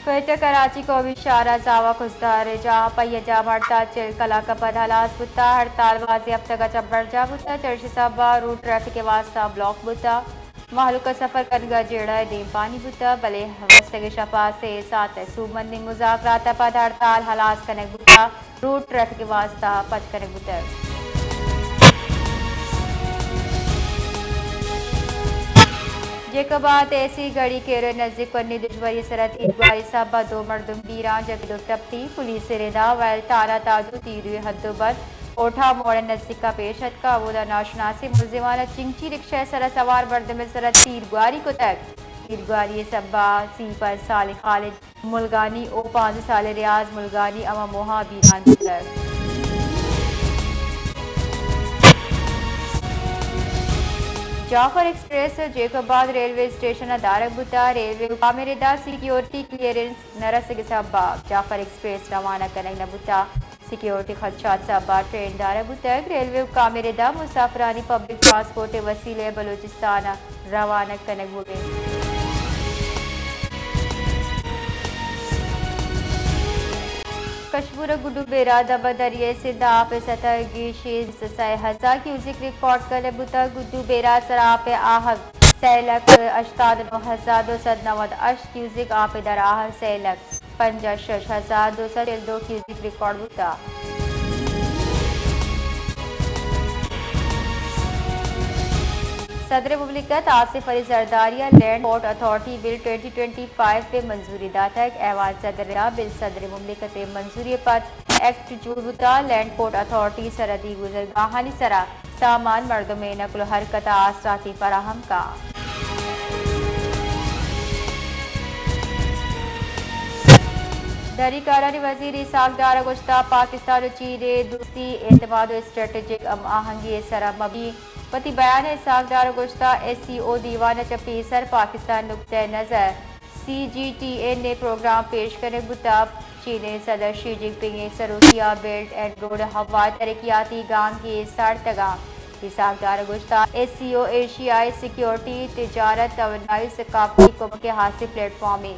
گریٹر کراچی قومی شاہراہ زاوا خضدار جاہ پہ یک جام ہڑتال چل کلاک ءَ پد ہلاس بوتگ۔ ہڑتال بازیں ہفتگ ءَ چہ برجاہ بوتگ۔ چریشی سبب ءَ روڈ ٹریفک ءِ واستہ بلاک بوتگ۔ مہلوک ءِ سفر کنگ ءَ جیڑہ ءِ دیمپانی بوتگ، بلے گوستگیں شپ ءَ سے ساعت ءِ سوبمندیں مذاکرات ءَ پد ہڑتال ہلاس کنگ بوتگ۔ روڈ ٹریفک ءِ واستہ پچ کنگ بوتگ۔ جیکب آباد تحصیل گڑھی کیرو ءِ نزیک کنی دشواری ءِ سرا تیر گواری ءِ سبب ءَ دو مردم بیران، جبکہ دو ٹپی۔ پولیس ءِ ردا ویل تھانہ تا دو تیروئیں حد و بند کوٹھا موڑ ءِ نزیک ءَ پیش اتکگ۔ ہمودا ناشناسیں ملزمان ءَ چنگچی رکشہ ءِ سرا سوار مردم ءِ سرا تیر گواری کتگ۔ تیر گواری ءِ سبب ءَ سی پنچ سالیں خالد ملگانی او پانزدہ سالیں ریاض ملگانی ہما موہ ءَ بیران بوتگ۔ جعفر ایکسپریس جیکب آباد ریلوے اسٹیشن ءَ دارگ بوتگ۔ ریلوے حکام ءِ ردا سیکیورٹی کلیئرنس نہ رسگ ءِ سبب ءَ جعفر ایکسپریس روانہ کنگ نہ بوتگ۔ سیکیورٹی خدشات ءِ سبب ءَ ٹرین دارگ بوتگ۔ ریلوے حکام ءِ ردا مسافرانی پبلک ٹرانسپورٹ ءِ وسیلہ ءَ بلوچستان ءَ روانگ کنگ بوگ ءَ انت۔ کشمور ءِ گڈو بیرا دمگ دریائے سندھ ءَ آپ ءِ سطح ءَ گیشیں بیست ءُ سئے ہزار کیوزک ریکارڈ کنگ بوتگ۔ گڈو بیرا ءِ سرا آپ ءِ آہگ سئے لکھ ہشتاد ءُ نو ہزار دو سد نود ءُ ہشت کیوزک، آپ ءِ در آہگ سئے لکھ پنجاہ ءُ شش ہزار دو سد چل دو کیوزک ریکارڈ بوتگ۔ صدر مملکت آصف علی زرداری ءَ لینڈ پورٹ اتھارٹی بل ٹوئنٹی ٹوئنٹی فائیو ءِ منظوری داتگ۔ ایوان صدر ءَ بل صدر مملکت ءِ منظوری ءَ پد ایکٹ جوڑ بوتگ۔ لینڈ پورٹ اتھارٹی سرحدی گزرگاہانی سرا سامان، مردم ءِ نقل و حرکت ءَ آسراتی فراہم کنت۔ دری کارانی وزیر اسحاق ڈار ءَ گوشتگ، پاکستان ءُ چین ءِ دوستی، اعتماد ءُ اسٹریٹجک ہم آہنگی ءِ سرا مبنی۔ وتی بیان ءَ اسحاق ڈار ءَ گوشتگ، ایس سی او دیوان ءَ چہ پیسر پاکستان ءِ نقطہ نظر سی جی ٹی این ءِ پروگرام پیش کنگ بوتگ۔ چین ءِ صدر شی جن پنگ ءِ سروکی ءَ بیلٹ اینڈ روڈ ہوار ترقیاتی گامگیج ساڑتگ انت۔ اسحاق ڈار ءَ گوشتگ، ایس سی او ایشیائی سیکیورٹی، تجارت، توانائی ءُ ثقافتی کمک ءِ ہاسیں پلیٹ فارمے۔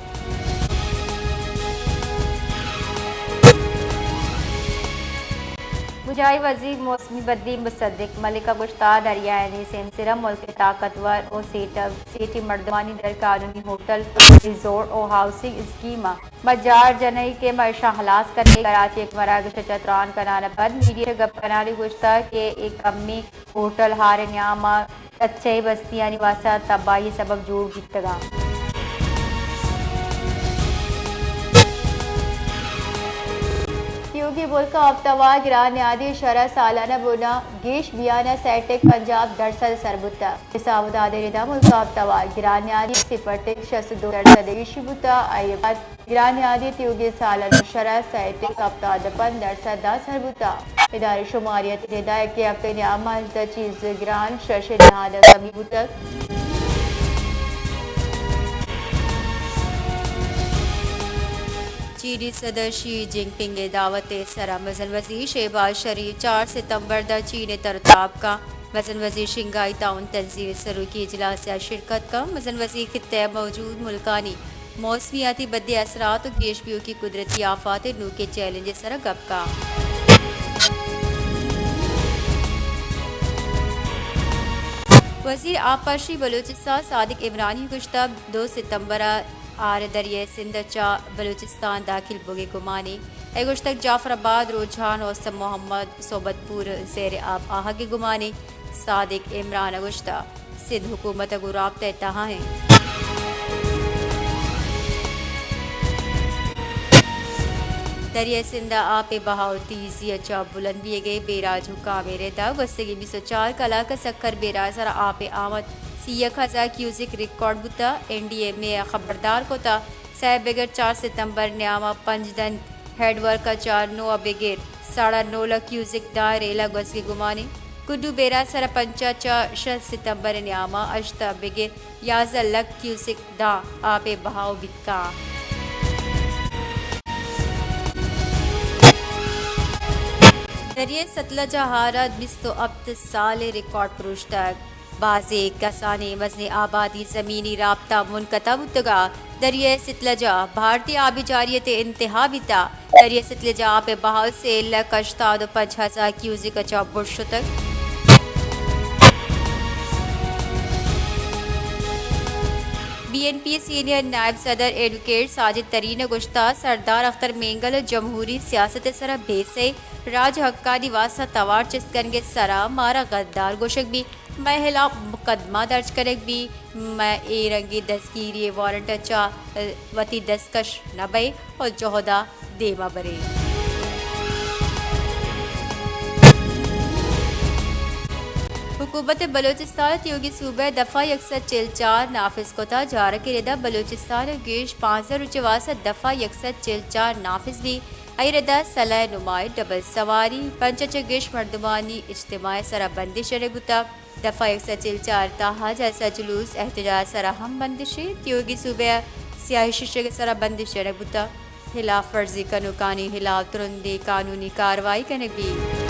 بجائی وزیر موسمی بدلی مصدق ملک ءَ گوشتگ، دریایانی سیمسر ءَ ملک ءِ طاقتور ءُ سیٹھ، سیٹیں مردمانی در قانونی ہوٹل، ریزورٹ ءُ ہاؤسنگ اسکیم ءَ مجار جنئیگ ءُ مئے شان ہلاس کنئیگ۔ کراچی ءِ یک مراگش ءَ چہ تران کنان ءَ پد میڈیا ءَ گپ کنان ءَ گوشتگ کہ اے کمی ہوٹل ہار ءِ نیام ءَ کچہ ءِ بستیانی واستہ تباہی ءِ سبب جوڑ بیتگ انت۔ تیوگیں ملک ءِ آپتوار گران نیادی شرح سالانہ بنا گیش میان ءَ سئے ٹک پنجاہ درسد سر بوتگ۔ حساب ءُ داد ءِ ردا ملک ءِ آپتوار گران نیادی صفر ٹک شست ءُ دو درسد گیشی بوتگ۔ آئی ءَ پد گران نیادی تیوگیں سالانہ شرح سئے ٹک ہپتاد ءُ پنچ درسد ءَ سر بوتگ۔ ادارہ شماریات ءِ ردا یکے ہپتہ ءِ نیام ءَ ہژدہ چیز گران شش ءِ نہاد ءَ کمی بوتگ۔ چینی صدر شی جن پنگ ءِ دعوت ءِ سرا مزن وزیر شہباز شریف چار ستمبر ءَ چین ءَ تر ءُ تاب کنت۔ مزن وزیر شنگھائی تعاون تنظیم ءِ سروکی اجلاس ءَ شرکت کنت۔ مزن وزیر خطہ ءَ موجود ملکانی موسمیاتی بدیں اثرات ءُ گیش بیوکیں قدرتی آفات ءِ نوکیں چیلنج ءِ سرا گپ کنت۔ وزیر آبپاشی بلوچستان صادق عمرانی ءَ گوشتگ، دو ستمبر ءَ آر ءِ دریائے سندھ ءَ چہ بلوچستان داخل بوگ ءِ گمانے۔ اے گوشتگ، جعفر آباد، روجھان، حسن محمد، صحبت پور زیر آب آہگ ءِ گمانے۔ صادق عمران ءَ گوشتگ، سندھ حکومت ءَ گوں رابطہ ءِ تہا انت۔ دریائے سندھ ءِ آپ ءِ بہا ءُ تیزی ءَ چہ بلند بیگ ءِ بیراج حکام ءِ ردا گوستگیں بیست ءُ چار کلاک ءَ سکھر بیراج ءِ سرا آپ ءِ آمد سی یک ہزار کیوزک ریکارڈ بوتگ۔ این ڈی ایم اے ءَ خبردار کتگ، سئے بگر چار ستمبر ءِ نیام ءَ پنجدن ہیڈ ورک ءَ چہ نو ءَ بگر ساڑا نو لکھ کیوزک داں ریلہ گوزگ ءِ گمان انت۔ گڈو بیرا ءِ سرا پنچ ءَ چہ شش ستمبر ءِ نیام ءَ ہشت ءَ بگر یازدہ لکھ کیوزک داں آپ ءِ بہاؤ بیت کنت۔ دریائے ستلج ءَ ہارت بیست ءُ ہپت سال ءِ ریکارڈ پروشتگ۔ بازیں کسانیں مزنیں آبادی زمینی رابطہ منقطع بوتگ ءُ دریائے ستلج ءَ بھارتی آبی جاریت ءِ انتہا بیتہ۔ دریائے ستلج ءِ آپ ءِ بہاؤ سے لکھ ہشتاد ءُ پنچ ہزار کیوزک ءَ چہ بر شتگ۔ بی این پی ءِ سینئر نائب صدر ایڈوکیٹ ساجد ترین ءَ گوشتہ، سردار اختر مینگل ءَ جمہوری سیاست ءِ سرا بے سہی، راج حقانی واستہ توار چست کنگ ءِ سرا مارا غدار گوشگ بیت، مئے ہلاپ مقدمہ درج کنگ بیت، مئے اے رنگیں دزگیری ءِ وارنٹ ءَ چہ وتی دستکش نہ بئے ءُ جہد ءَ دیما برے۔ حکومت بلوچستان ءَ تیوگی صوبہ ءَ دفعہ یک سد چل چار نافذ کتہ۔ جارک ءِ ردا بلوچستان ءَ گیش پانزدہ روچ ءِ واستہ دفعہ یک سد چل چار نافذ بیت۔ اے ردا سلاہ ءِ نمائش، ڈبل سواری، پنچ ءَ چہ گیش مردمانی اجتماع ءِ سرا بندش جنگ بوتہ۔ دفعہ یک سد چل چار ءِ تہا جلسہ، جلوس، احتجاج ءِ سرا ہم بندش انت۔ تیوگی صوبہ ءَ سیاہی شیشگ ءِ سرا بندش جنگ بوتہ۔ ہلاپ ورزی کنوکانی ہلاپ ترندیں قانونی کاروائی کنگ بیت۔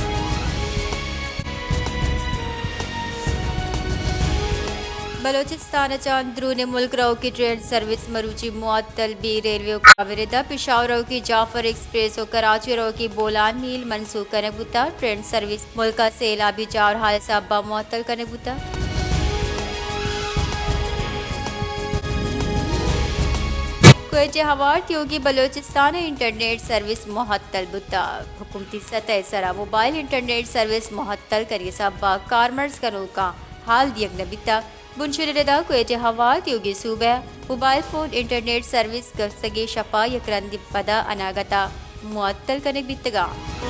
بلوچستان ءَ چہ اندرون ملک روکی ٹرین سروس مروچی معطل بیت۔ ریلوے حکام ءِ ردا پشاور روکی جعفر ایکسپریس ءُ کراچی روکی بولان میل منسوخ کنگ بوتہ۔ ٹرین سروس ملک ءَ سیلابی جاور حال ءِ سبب ءَ معطل کنگ بوتہ۔ کوئٹہ ءِ ہوار تیوگی بلوچستان ءَ انٹرنیٹ سروس معطل بوتہ۔ حکومتی سطح ءِ سرا موبائل انٹرنیٹ سروس معطل کنگ ءِ سبب ءَ کارمرز کنوکاں حال دیگ نہ بیتہ۔ بنشل ءِ ردا کوئٹہ ءِ ہوار تیوگیں صوبہ ءَ موبائل فون انٹرنیٹ سروس گوستگیں شپ ءَ یک رندے پدا اناگت ءَ معطل کنگ بیتگ اَنت۔